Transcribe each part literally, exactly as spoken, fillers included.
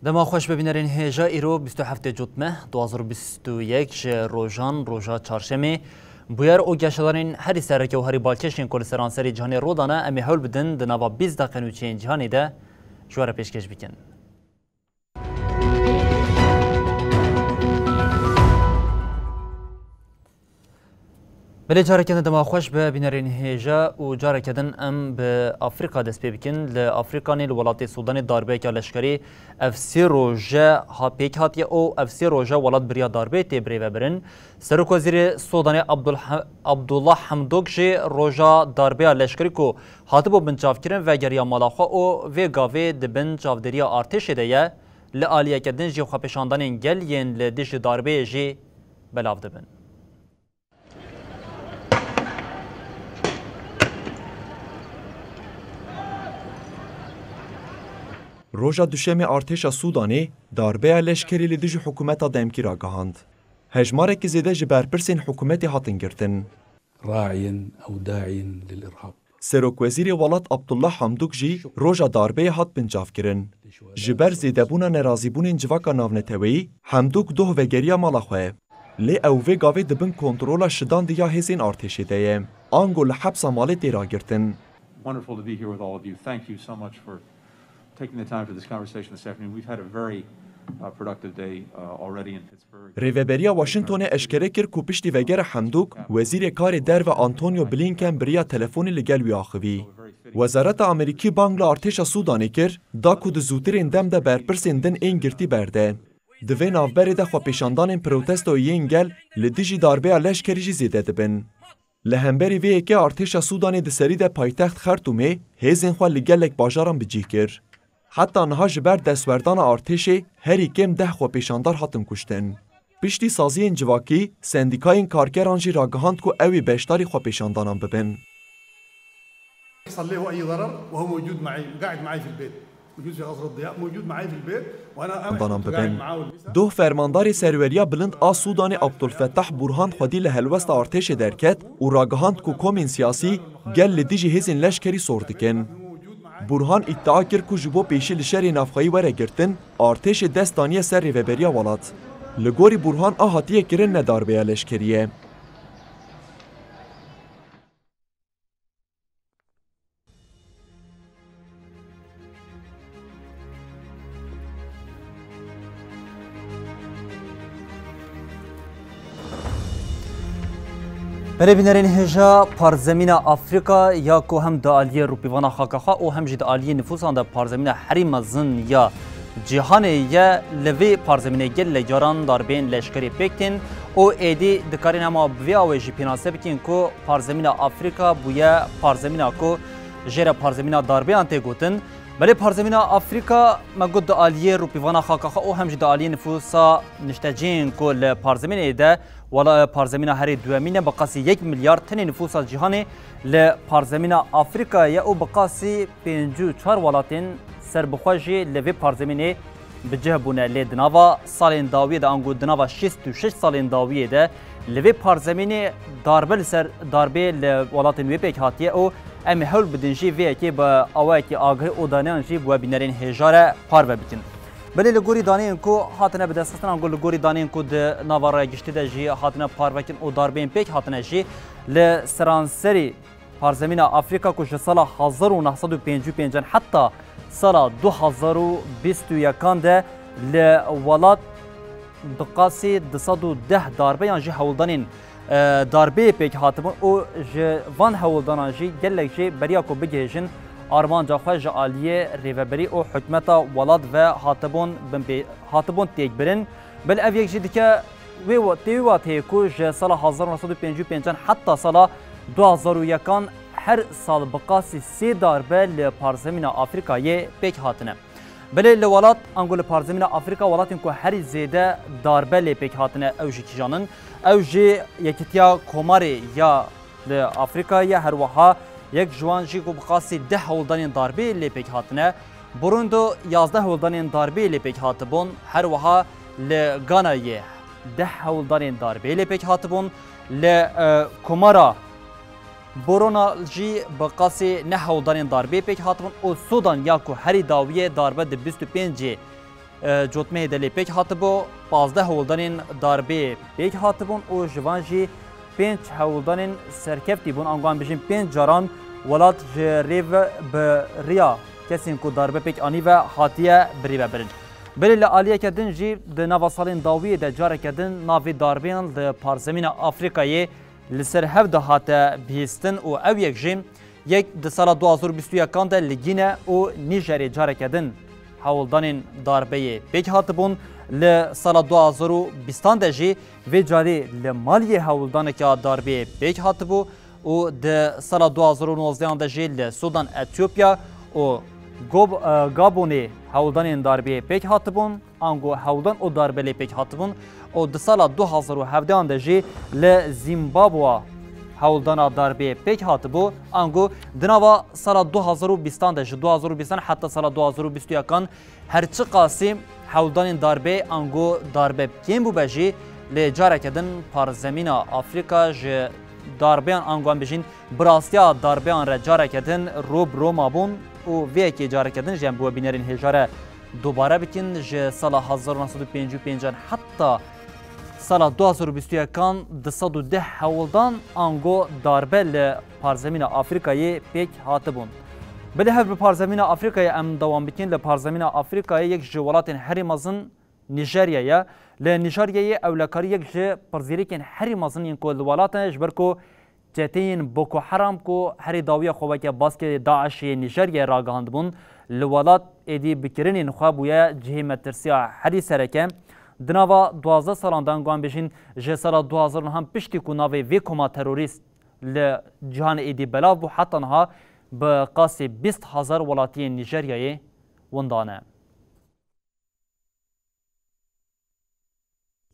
Dema xweş be bînerên hêja, îro bîst û heftê Cotmeh du hazar û bîst û yek ji rojan, roja çarşemê. Bûyer û geşedanên herî sereke û herî balkêş ên ku li seranserê cîhanê rû dane, em ê hewl bidin di nava bîst deqe nûçeyên cîhanê de ji we re pêşkêş bikin. Belê, careke din dema xweş be bînerên hêja û careke din em bi Afrîka dest pê bikin. Li Afrîkanê li welatê Sûdanê darbeyeke leşkerî ev sê roje ha pêk hatiye û ev sê roje welat biriya darbeyê tê birêvebirin. Serokwezîrê Sûdanê Abdulha-, Abdullah Hamdok jî roja darbeya leşkerî ku hatibû binçavkirin vegeriya mala xwe û vê gavê di bin çavdêriya artêşê de ye. Li aliyeke din jî xwepêşandanên gel yên li dijî darbeyê jî belav dibin. Roja Duşemê artêşa Sûdanê darbeya leşkerî li dijî hikûmeta demkî ragihand. Hejmareke zêde ji berpirsên hikûmetê hatin girtin. راعٍ أو داعٍ للإرهاب. Serokwezîrê welat Abdullah Hamdok jî roja darbeyê hat binçavkirin. Ji ber zêdebûna nerazîbûnên civaka navneteweyî, Hamdok doh vegeriya mala xwe. Lê ew vê gavê di bin kontrola şidandî ya hêzên artêşê de ye. Ango li hepsa malê tê ragirtin. Wonderful to be here with all of you. Thank you so much for taking the time for this conversation this afternoon. We've had a very, uh, productive day, uh, already in Pittsburgh. Rêveberiya Washingtonê eşkere kir ku piştî vegera Hamdok, Wezîrê Karê Derve Antonio Blinken bi riya telefonê li gel wî axivî. Wezareta Amerîkî bang li artêşa Sûdanê kir, da ku di zûtirên dem de berpirsên din ên girtî berde. Di vê navberê de xwepêşandanên protestoyê yên gel li dijî darbeya leşkerî jî zêde dibin. Li hemberî vê yekê artêşa Sûdanê di serî de paytext Xertûmê hêzên xwe li gelek bajaran bi cih kir. Heta niha ji ber destwerdana artêşê herî kêm deh xwepêşandar hatin kuştin. Piştî saziyên civakî, sendîkayên karkeran jî ragihand ku ew ê beşdarî xwepêşandanan bibin. يحصل له أي ضرر وهو موجود معي، قاعد معي في البيت. موجود في قصر الضياء، موجود معي في البيت، وأنا، أنا Danan كنت قاعد bibin. معاه لسه. Doh fermandarê serweriya bilind a Sûdanê Abdulfetah Burhan xwedî li helwesta artêşê derket û ragihand ku komên siyasî gel li dijî hêzên leşkerî sor dikin. Burhan îdia kir ku ji bo pêşî li şerê navxweyî were girtin, artêşê dest daniye ser rêveberiya welat. Li gorî Burhan a hatiye kirin ne darbeya leşkerî ye. Belê bînerên hêja, parzemîna Afrîka ya ku hem di aliyê rûpîvana xaka xwe û hem jî di aliyê nifûsan de parzemîna herî mezin ya cîhanê ye, li vê parzemînê gelek caran darbeyên leşkerî pêk tên û êdî dikarin ema bi vê awê jî pênase bikin ku parzemîna Afrîka bûye parzemîna ku jê re parzemîna darbeyan tê gotin. Belê parzemîna Afrîka, me got, di aliyê rûpîvana xaka xwe û hem jî di aliyê nifûsa niştecihên ku li parzemînê de, wela parzemîna herî duwemîn e, bi qasî yek milyar tenê nifûsa cîhanê li parzemîna Afrîkayê ye û bi qasî pêncî û çar welatên serbixwe jî li vê parzemînê bi cih bûne. Lê di nava salên dawiyê de, ango di nava şêst û şeş salên dawiyê de li vê parzemînê darbe li ser darbê li welatên wê pêk hatiye û em ê hewl bidin jî vê yekê bi awayekî agahî û daneyan jî bi we bînerên hêja re parve bikin. Belê li gorî daneyên ku hatine bidestxistin, ango li gorî daneyên ku di nava raya giştî de jî hatine parvekirin û darbeyên pêk hatine jî, li seranserî parzemîna Afrîka ku ji sala hezar û neh sed û pêncî û pêncan heta sala du hezar û bîst û yekan de li welat bi qasî du sed û deh darbe yan jî hewldanên, e, darbeyê pêk hatibûn û ji van hewldanan jî gelek jî beriya ku bigihêjin armanca xwe ji aliyê rêveberî û hikûmeta welat ve hatibûn binpê-, hatibûn têkbirin. Belê ev yek jî dike wê wa-, tê wê wateyê ku ji sala hezar û neh sed û pêncî û pêncan heta sala du hezar û yekan her sal bi qasî sê darbe li parzemîna Afrîkayê pêk hatine. Belê li welat, ango li parzemîna Afrîka, welatên ku herî zêde darbe lê pêk hatine, ew jî kîjan in? Ew jî Yekîtiya Komarê ya li Afrîkayê ye, her wiha yek ji wan jî ku bi qasî deh hewldanên darbeyê lê pêk hatine. Burundo yazdeh hewldanên darbeyê lê pêk hatibûn, her wiha li Ganayê deh hewldanên darbeyê lê pêk hatibûn. Li, e, Komara Borona jî bi qasî neh hewldanên darbeyê pêk hatibûn û Sudan ya ku herî dawiyê darbe di bîst û pêncê, e, Cotmehê de lê pêk hatibû, pazdeh hewldanên darbeyê pêk hatibûn û ji van jî pênc hewldanên serkeftî bûn, ango em bijîn pênc caran welat ji rê ve bi riya kesên ku darbe pêk anî ve hatiye birîvebirin. Belê li aliyeke din jî di nava salên dawiyê de careke din navê darbeyan li parzemîna Afrîkayê li ser hev de hate bihîstin û ew yek jî yek di sala du hazar û bîst û yekan de li Gîne û Nîjerê careke din hewldanên darbeyê pêk hatibûn. Li sala du hazar û bîstan de jî vê carî li Maliyê hewldaneke darbeyê pêk hatibû û di sala du hazar û nozdehan de jî li Sudan, Etiyopya û Gob-, e, Gabonê hewldanên darbeyê pêk hatibûn. Ango hewldan û darbe lê pêk hatibûn û di sala du hazar û hevdehan de jî li Zimbabwe hewldana darbeyê pêk hatibû. Ango di nava sala du hazar û bîstan de, ji du hazar û bîstan heta sala du hazar û bîst û yekan, her çiqasî hewldanên darbeyê ango darbe kêm bûbe jî, lê careke din parzemîna Afrîka ji darbeyan, ango em bijîn, bi rastiya darbeyan re careke din rû bi rû mabûn û vê yekê careke din jî em bi we bînerên hêja re dubare bikin. Ji sala hezar û neh sed û pêncî û pêncan heta sala du hazar û bîst û yekan du sed û deh hewldan ango darbe li parzemîna Afrîkayê pêk hatibûn. Belê hev bi parzemîna Afrîkayê em dewam bikin. Li parzemîna Afrîkayê yek ji welatên herî mezin Nîjerya ye. Li Nîjeryayê ewlekarî yek ji pirsgirêkên herî mezin yên ku li welat e, ji ber ku çeteyên Boko Haram ku herî dawiya xwe weke baskê DAIŞê yê Nîjeryayê ragihandibûn, li welat êdî bi kirinên xwe bûye cihê metirsiya herî sereke. Di nava duwazdeh salan de, ango em bêjin, ji sala du hazar û neh piştî ku navê vê koma terorîst li cîhanê êdî belav bû, heta niha bi qasî bîst hezar welatiyên Nîjeryayê winda ne.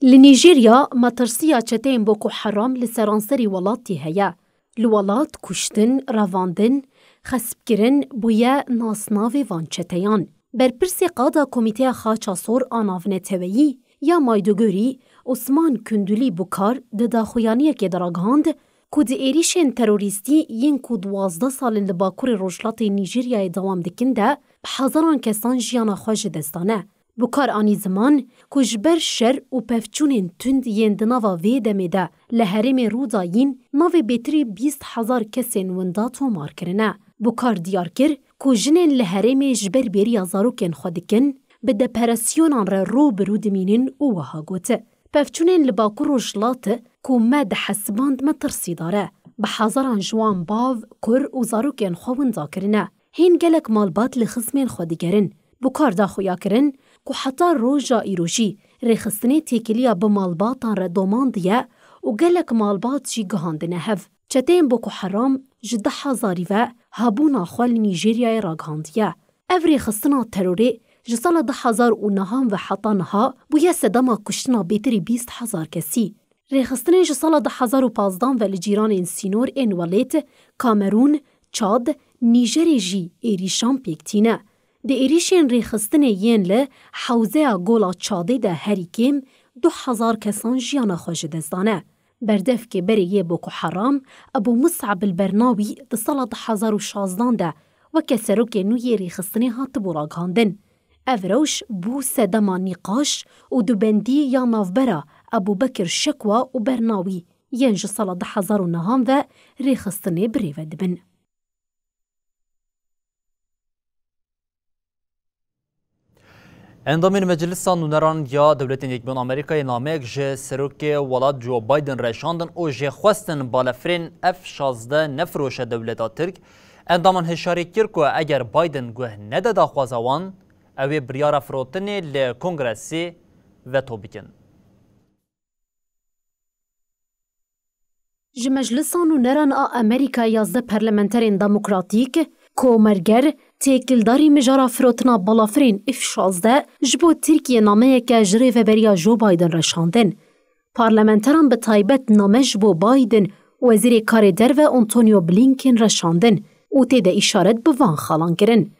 Li Nîjerya, metirsiya çeteyên Boko Haram li seranserî welatî heye. Li welat kuştin, revandin, xespkirin bûye nasnavê van çeteyan. Berpirsê qada Komîteya Xaça Sor a Navneteweyî ya Maydugurî, Osman Kundulî Bukar, di daxuyaniyekê de ragihand ku di êrîşên terorîstî yên ku duwazdeh sal in li bakurê rojhilatê Nîjeryayê dewam dikin de bi hezaran kesan jiyana xwe ji dest dane. Bukar anî ziman ku ji ber şer û pevçûnên tund yên di nava vê demê de li herêmê rû dayîn, navê bêtirî bîst hezar kesên winda tomar kirine. Bukar diyar kir ku jinên li herêmê ji ber bêriya zarokên xwe dikin, bi depresyonan re rû bi rû dimînin û wiha got, pevçûnên li Bakur Rojhilat ku me dihesiband metirsîdar e. Bi hezaran ji wan bav, kur û zarokên xwe winda kirine. Hîn gelek malbat li xizmên xwe digerin. Bukar da xuya kirin ku heta roja îrojî rêxistinê têkiliya bi malbatan re domandiye û gelek malbat jî gihandine hev. Çeteyên Boko Haram ji du hezarî ve hebûna xwe li Nîjeryayê ragihandiye. Ev rêxistina terorê ji sala du hezar û nehan ve heta niha bûye sedema kuştina bêtirî bîst hezar kesî. Rêxistinên ji sala du hezar û pazdan ve li cîranên sînor ên welêt Kamerûn, Çad, Nîjerê jî êrîşan pêk tîne. Di êrîşên rêxistinê yên li hewzeya Gola Çadê de herî kêm du hezar kesan jiyana xwe ji dest dane. Berdevkê berê yê Boko Haram, Ebû Mus'ab el Bernawî di sala du hezar û şazdan de weke serokê nû yê rêxistinê hatibû ragihandin. Ev rewş bû sedema nîqaş û dubendî ya navbera Ebû Bekir Şekwa û Bernawî yên ji sala du hezar û nehan ve rêxistinê birêve dibin. Endamên Meclisa Nûneran ya Dewletên Yekbûn Amerîkayê nameyek ji Serokê Welat Joe Biden re şandin û jê xwestin balefirên F şazdeh nefiroşe dewleta Tirk. Endaman hişyarî kir ku eger Biden guh nede daxwaza wan, ew ê biryara firotinê li Kongresê veto bikin. Ji Meclisa Nûneran a Amerîka yazdeh parlamenterên demokratîk, komerger, Têkildarî mijara firotina balafirên F şazdeh ji bo Tirkiye nameyeke ji rêveberiya Joe Biden re şandin. Parlamenteran bi taybet name ji bo Biden, Wezîrê Karê Derve Antonio Blinken re şandin û tê de îşaret bi van xalan kirin.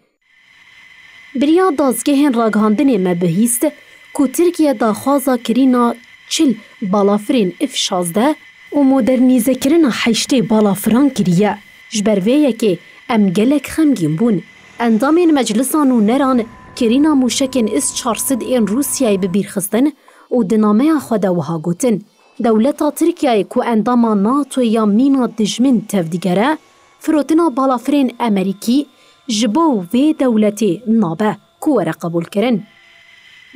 Beriya dazgehên ragihandinê me bihîst ku Tirkiye daxwaza kirîna çil balafirên F şazdeh û modernîzekirina heştê balafiran kiriye. Ji ber vê yekê em gelek xemgîn bûn. Endamên Meclisa Nûneran kirîna mûşekên S çar sed ên Rûsyayê bi bîr xistin û di nameya xwe de wiha gotin, Dewleta Tirkiyeyê ku endama NATOyê ya mîna dijmin tevdigere, firotina balafirên Amerîkî ji bo vê dewletê nabe ku were qebûlkirin.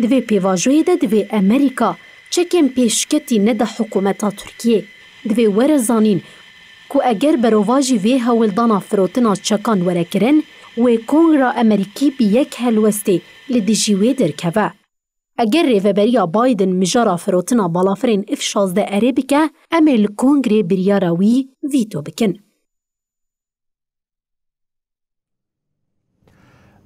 Di vê pêvajoyê de divê Amerîka çekên pêşketî nede hikûmeta Tirkiyê. Divê were zanîn ku eger berovajî vê hewldana firotina çekan were kirin, wê Kongra Amerîkî bi yek helwestê li dijî wê derkeve. Eger rêveberiya Biden mijara firotina balafirên F şazdeh erê bike, em ê li Kongrê biryara wî vîto bikin.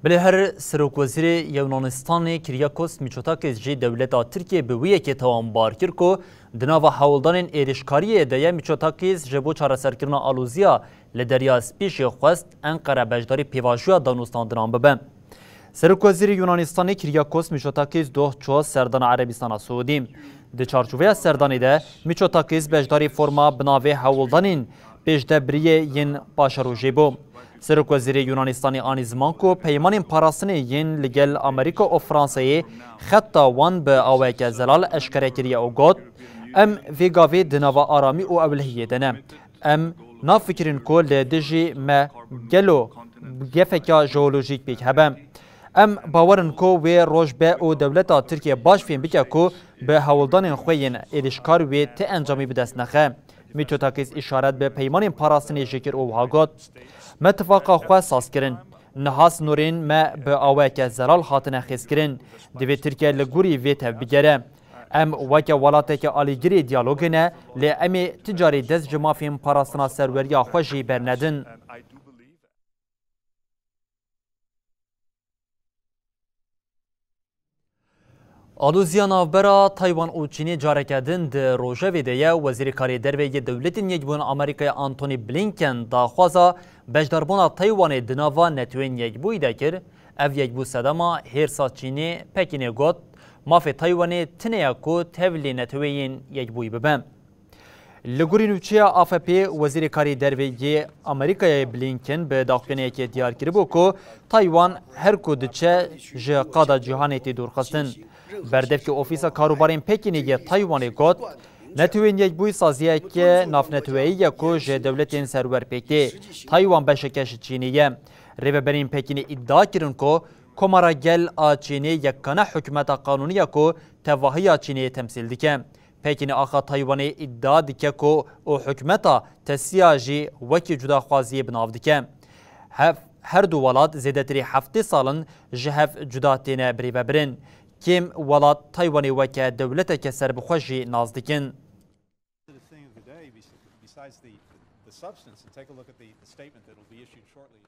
Bilê her Serokwezîrê Yunanistanê Kyriakos Mitsotakis jî dewleta Tirkiyê bi wî yekê tawanbar kir ku di nava hewldanên êrişkariyê de ye. Mitsotakis ji bo çareserkirina aloziya li Derya Spî jî xwest Enqere beşdarî pêvajoya danûstandinan bibe. Serokwezîrê Yunanistanê Kyriakos Mitsotakis doh çû serdana Erebistana Siûdî. Di çarçoveya serdanê de Mitsotakis beşdarî forma bi navê hewldanên pêşdebiriyê yên paşerojê bû. Serokwezîrê Yunanistanê anî ziman ku peymanên parastinê yên li gel Amerîka û Fransayê xeta wan bi awayeke zelal eşkere kiriye û got, Em vê gavê di nava aramî û ewlehiyê de ne. Em nafikirin ku li dijî me gelo gefeka jeolojîk pêk hebe. Em bawer in ku wê roj be û dewleta Tirkiye baş fêm bike ku bi hewldanên xwe yên êrişkar wê ti encamî bi dest nexe. Mitsotakis îşaret bi peymanên parastinê jî kir û wiha got, Me tifaqa xwe saz kirin. Niha sînorên me bi awayeke zelal hatine xêzkirin. Divê Tirkiye li gorî vê tevbigere. Em weke welateke alîgirê diyalogê ne, lê em ê ti carî dest ji mafên parastina serweriya xwe jî bernedin. Aloziya navbera Taywan û Çînê careke din di rojevê de ye. Wezîrê Karê Derve yê Dewletên Yekbûn Amerîkayê Antony Blinken daxwaza beşdarbûna Taywanê di nava Neteweyên Yekbûyî de kir. Ev yekbû sedema hêrsa Çînê Pekînê got, mafê Taywanê tune ye ku tevlî Neteweyên Yekbûyî bibe. Li gorî nûçeya A F Pê, Wezîrê Karê Derve yê Amerîkayê Blinken bi daxuyaniyekê diyar kiribû ku Taywan her ku diçe ji qada cîhanê tê dûrxistin. Berdevkê Ofîsa Karûbarên Pekînê yê Taywanê got, Netewên Yekbûyî saziyeke navneteweyî ye ku ji dewletên serwer pêk tê. Taywan beşeke ji Çînê ye. Rêveberên Pekînê îdia kirin ku Komara Gel a Çînê yekane hikûmeta qanûnî ye ku tevahiya Çînê temsîl dike. Pekînê axa Taywanê îdia dike ku û hikûmeta Tesiya jî wekî cudaxwaziyê bi nav dike. Hev, her du welat zêdetirî heftê sal in ji hev cuda têne birêvebirin. Kêm welat Taywanê weke dewleteke serbixwe jî nas dikin. Besides the, the substance, and take a look at the, the statement that'll be issued shortly.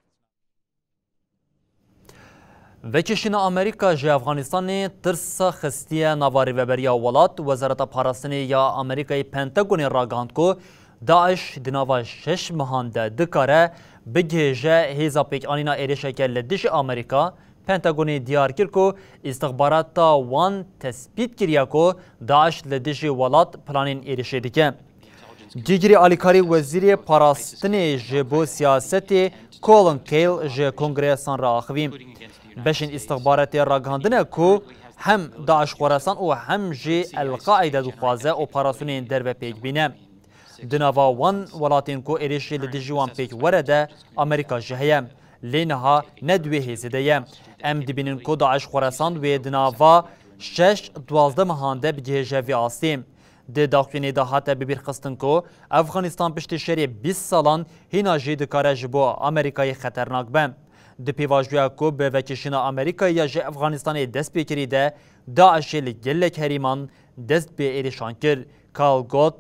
Vekişîna Amerîka ji Efxanistanê tirsa xistiye nava rêveberiya welat. Wezareta Parastinê ya Amerîkayê Pentagonê ragihand ku DAIŞ di nava şeş mehan de dikare bigihêje hêza pêkanîna êrişeke li dijî Amerîka. Pentagonê diyar kir ku îstixbarata wan tespît kiriye ku DAIŞ li dijî welat planên êrişê dike. Cîgirê alîkarî wezîrê parastinê ji bo siyasetê Colin Kael ji kongresan re axivî. Beşên îstixbaratê ragihandine ku hem DAIŞ Xorasan û hem jî El-Qaîde dixwaze operasyonên derve pêk bîne. Di nava wan welatên ku êrişê li dijî wan pêk were de Amerîka jî heye. Lê niha ne di wê hêzê de ye. Em dibînin ku DAIŞ Xorasan wê di nava şeş duwazdeh mehan de bigihêje vê astê. Di daxuyanê de hate bibîrxistin ku Efxanistan piştî şerê bîst salan hîna jî dikare ji bo Amerîkayê xeternak be. Di pêvajoya ku bi vekişîna Amerîkayê ya ji Efxanistanê dest pê kirî de, DAIŞê li gelek herêman dest bi êrişan kir. Kael got,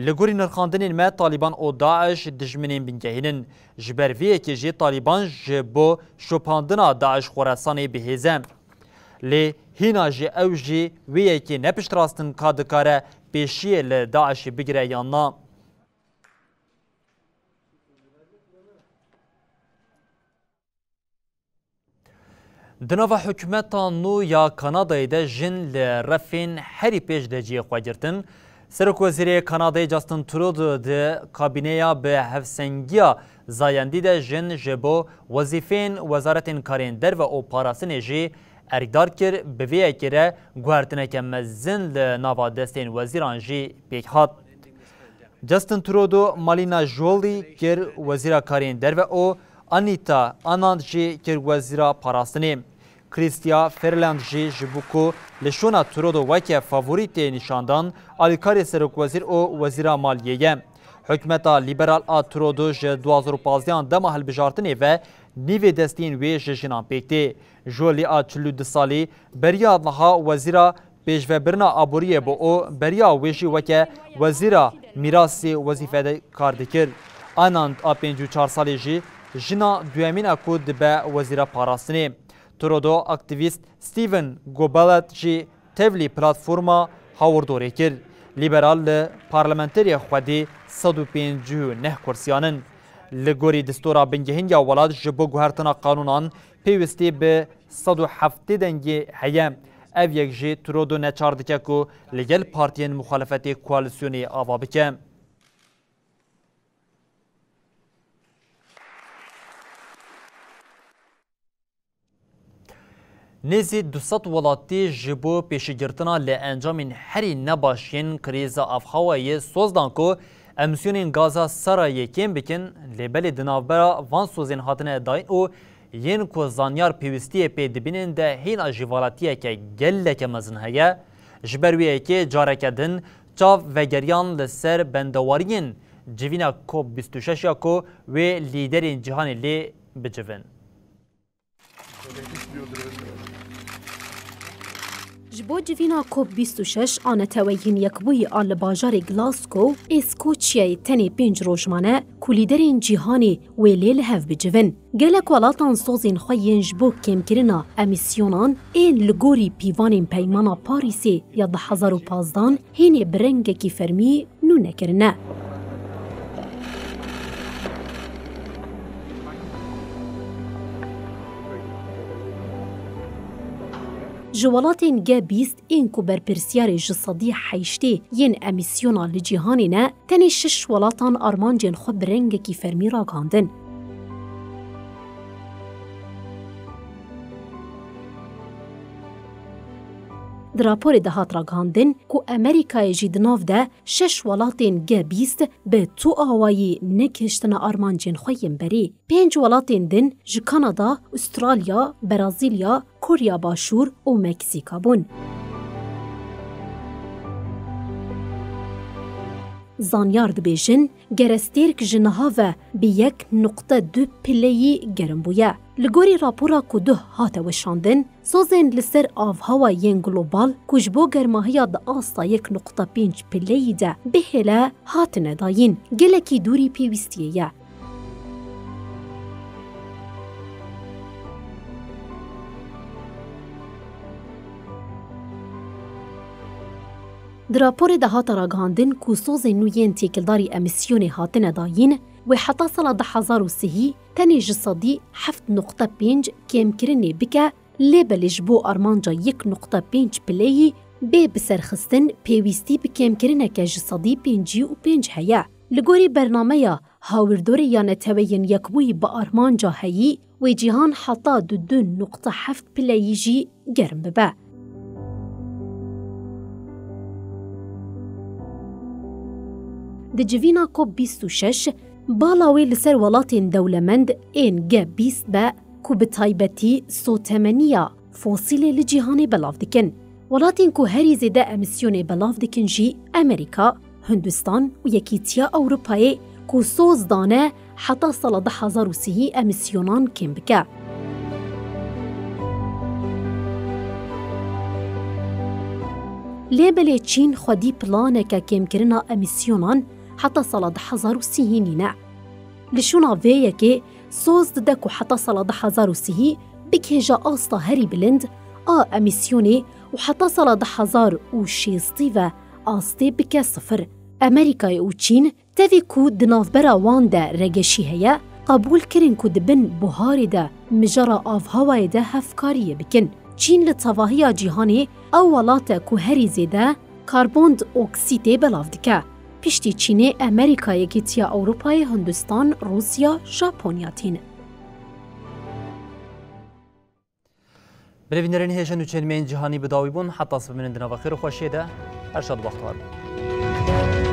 Li gorî nirxandinên me, Talîban û DAIŞ dijminên bingehîn in. Ji ber vê yekê jî Talîban ji bo şopandina DAIŞ Xoresanê bi hêz e. Lê hîna jî ew jî wê yekê ne piştrast in ka dikare pêşiyê li DAIŞê bigire yan na. Di nava hikûmeta nû ya Kanadayê de jin li refên herî pêş de cihê xwe girtin. Serokwezîrê Kanadayê Justin Trudeau di kabîneya bi hevsengiya zayendî de jin ji bo wezîfeyên Wezaretên Karên Derve û Parastinê jî erkdar kir, bi vê yekê re guhertineke mezin li nava destên wezîran jî pêk hat. Justin Trudeau Malina Jolie kir Wezîra Karên Derve û Anita Anand jî kir Wezîra Parastinê. Chrystia Freeland jî ji bo ku li şûna Trudeau weke favorî tê nîşandan, alîkarê serokwezîr û wezîra maliyê ye. Hikûmeta lîberal a Trudeau ji du hazar û pazdeh an dema hilbijartinê ve nîvê destiyên wê ji jinan pêk tê. Jolie a çil û du salî beriya niha wezîra pêşvebirina aboriyê bû û beriya wê jî weke wezîra mîrasê wezîfede kar dikir. Anand a pêncî û çar salî jî jina duyemîn e ku dibe wezîra parastinê. Trudeau aktîvîst Stephen Gobelet jî tevlî platforma hawirdorê kir. Lîberal li parlamenterê xwedî sed û pêncî û neh kursiyan in. Li gorî distora bingehîn ya welat ji bo guhertina qanûnan pêwîstî bi sed û heftê dengê heye. Ev yek jî Trudeau neçar dike ku li gel partiyên muxalefetê koalîsyonê ava bike. Nêzî du sed welatî ji bo pêşîgirtina li encamên herî nebaş yên krîza avhewayê soz dan ku emîsyonên gaza sera yê kêm bikin, lê belê di navbera van sozên hatine dayîn û yên ku zanyar pêwîstiyê pê dibînin de hîna jî welatiyeke geleke mezin heye. Ji ber wê yekê careke din çav vegeriyan li ser bendewariyên civîna COP bîst û şeş ya ku wê lîderên cîhanê lê bicivin. Ji bo civîna COP bîst û şeş a Neteweyên Yekbûyî a li bajarê Glasgow ê Skoçyayê tenê pênc roj mane ku lîderên cîhanê wê lê li hev bicivin. Gelek welatan sozên xwe yên ji bo kêmkirina emîsyonan ên li gorî pîvanên Peymana Parîsê ya du hezar û pazdan hînê bi rengekî fermî nû nekirine. Ji welatên G bîst ên ku berpirsiyarê ji sedî heştê yên emîsyona li cîhanê ne, tenê şeş welatan armancên xwe bi rengekî fermî ragihandin. Di raporê de hat ragihandin ku Amerîkayê jî di nav de şeş welatên G bîst bi tu awayî nekiştine armancên xwe yên berê. Pênc welatên din ji Kanada, Ustralya, Brazîlya, Korya Başûr û Meksîka bûn. Zanyar dibêjin, gerestêrk ji niha ve bi yek nuqte du pileyî germ bûye. Li gorî rapora ku duh hate weşandin, sozên li ser avhewa yên global ku ji bo germahiya di asta yek nuqte pênc pileyî de bihêle hatine dayîn, gelekî dûrî pêwîstiyê ye. Di raporê de hate ragihandin ku sozên nû yên têkildarî emîsyonê hatine dayîn, wê heta sala du hezar û sihî tenê ji sedî heft nuqte pênc kêmkirinê bike, lê belê ji bo armanca yek nuqte pênc pileyî bê biserxistin pêwîstî bi kêmkirineke ji sedî pêncî û pênc heye. Li gorî bernameya Hawirdorê ya Neteweyên Yekbûyî bi armanca heyî wê cîhan heta du du nuqte heft pileyî jî germ bibe. Di civîna COP bîst û şeş, bala wê li ser welatên dewlemend ên G bîst be ku bi taybetî sotemeniya fosîlê li cîhanê belav dikin. Welatên ku herî zêde emîsyonê belav dikin jî Amerîka, Hindistan û Yekîtiya Ewropayê ku soz dane heta sala du hezar û sî emîsyonan kêm bike. Lê belê Çîn xwedî planeke kêmkirina emîsyonan heta sala du hezar û sî nîne. Li şûna vê yekê soz dide ku heta sala du hezar û sî bikêje asta herî bilind a emîsyonê û heta sala du hezar û şêstî ve astê bike sifir. Amerîkayê û Çîn tevî ku di navbera wan de regeşî heye, qebûl kirin ku di bin buharê de mijara avhewayê de hevkariyê bikin. Çîn li tevahiya cîhanê ew welat e ku herî zêde karbon dioksîtê belav dike. Piştî Çînê Amerîka, Yekîtiya Ewropayê, Hindistan, Rûsya, Japonya tîn. Birêvînerên hêja, nûçeyên me yên cîhanî bi dawî bûn. Heta sibê bimînin di nava xêr û xweşiyê de. Her şad û bextewar bin.